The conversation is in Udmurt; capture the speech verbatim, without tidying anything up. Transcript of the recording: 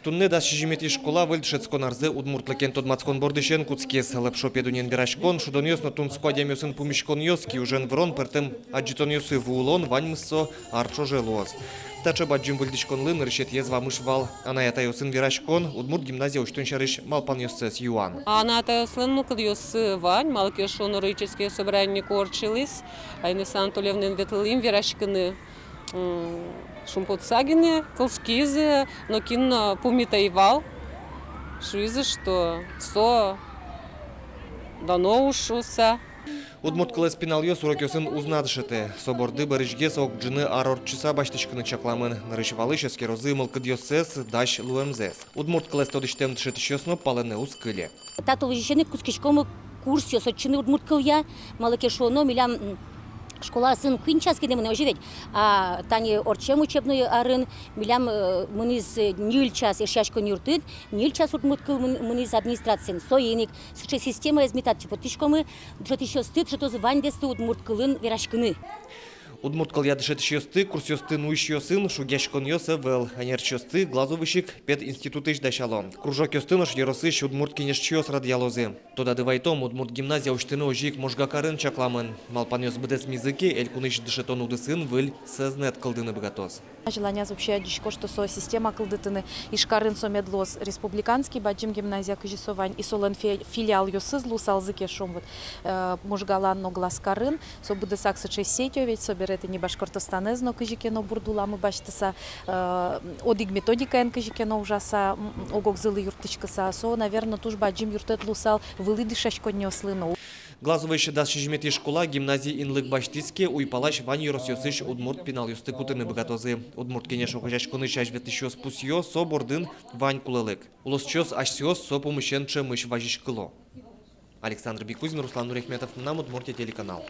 Туннэ дас сизьыметӥ школа выль дышетскон арзэ удмуртлыкен тодматскон бордысен кутскиз. Лопшо Педунен вераськон, шудонъёс но тунсыко адямиосын пумиськонъёс, киужен вырон пӧртэм адӟытонъёсы вуылон — ваньмыз со ар ӵоже луоз. Таӵе бадӟым выльдӥськонлы нырысетӥез вамыш вал анай-атайёсын вераськон, удмурт гимназия усьтон сярысь малпанъёссэс юан. Анай-атайёслэн мылкыдъёссы вань, малы ке шуоно Родительское собрание ортчылӥз, Инесса Анатольевнаен ветлылӥм вераськыны. М, шумпотыса гинэ кылзӥзы, нокин но пумит ӧй вал. Шуизы, что со дано уж шуыса. Удмурт кылэз пиналъёс урокъёсын уз на дышетэ. Со борды бӧрысьгес ог ӝыны ар ортчыса басьтӥськыны чакламын. Нырысь-валысь эскерозы мылкыдъёссэс, дась луэмзэс. Удмурт кылэз тодӥсьтэм дышетӥсьёс но палэнэ уз кыле. Та толэзьысен ик кутскиськомы курсъёс ортчыны удмурт кылъя, малы ке шуоно милям, м, школаосын куинь час гинэ мынэ, озьы ведь. А тани ортчем учебной арын милям, э, мынӥз, э, ньыль час Эшъяськон юртын, ньыль час удмурт кыл мын-, мынӥз администрациын. Соин ик сыӵе системаез ми татчы поттӥськомы, дышетӥсьёсты дышетозы ваньдэсты удмурт кылын вераськыны. Удмурт кылъя дышетӥсьёсты курсъёсты нуисьёсын шугъяськонъёс ӧвӧл. Ӧнерчиосты Глазовысь ик пединститутысь дасяло. Кружокъёсты нош ёросысь удмурт кенешчиос радъялозы. Тодады вайтом, удмурт гимназия усьтыны озьы ик Можга карын чакламын. Малпанъёс быдэсмизы ке, элькунысь дышетон удысын выль сэзнэт кылдыны быгатоз. Азьланяз вообще адӟисько, что со система кылдытыны. Ижкарын со мед луоз республиканский бадӟым гимназия, кызьы со вань, и солэн фи-, филиалъёсыз луысалзы ке, шуом, вот, э, Можгалэн но Глазкарын, со быдэсак сыӵе сеть, ведь собере тӥни Башкортостанэз но кызьы ке но бурд уламы басьтыса, э, одӥг методикаен кызьы ке но ужаса, м, м, ог-огзылы юрттӥськыса, со, наверно, туж бадӟым юрттэт луысал вылӥ дышетсконниослы но. Глазовысь дас сизьыметӥ школа гимназия инлык басьтӥз ке, уйпалась вань ёросъёсысь удмурт пиналъёсты кутыны быгатозы. Удмурт Кенеш огазеяськонысь азьветлӥсьёс пусъё: со бордын вань кулэлык. Улосчиос асьсэос со пумысен ӵемысь вазиськыло. Александр Бикузин, Руслан Нуряхметов, «Мынам Удмуртие» телеканал.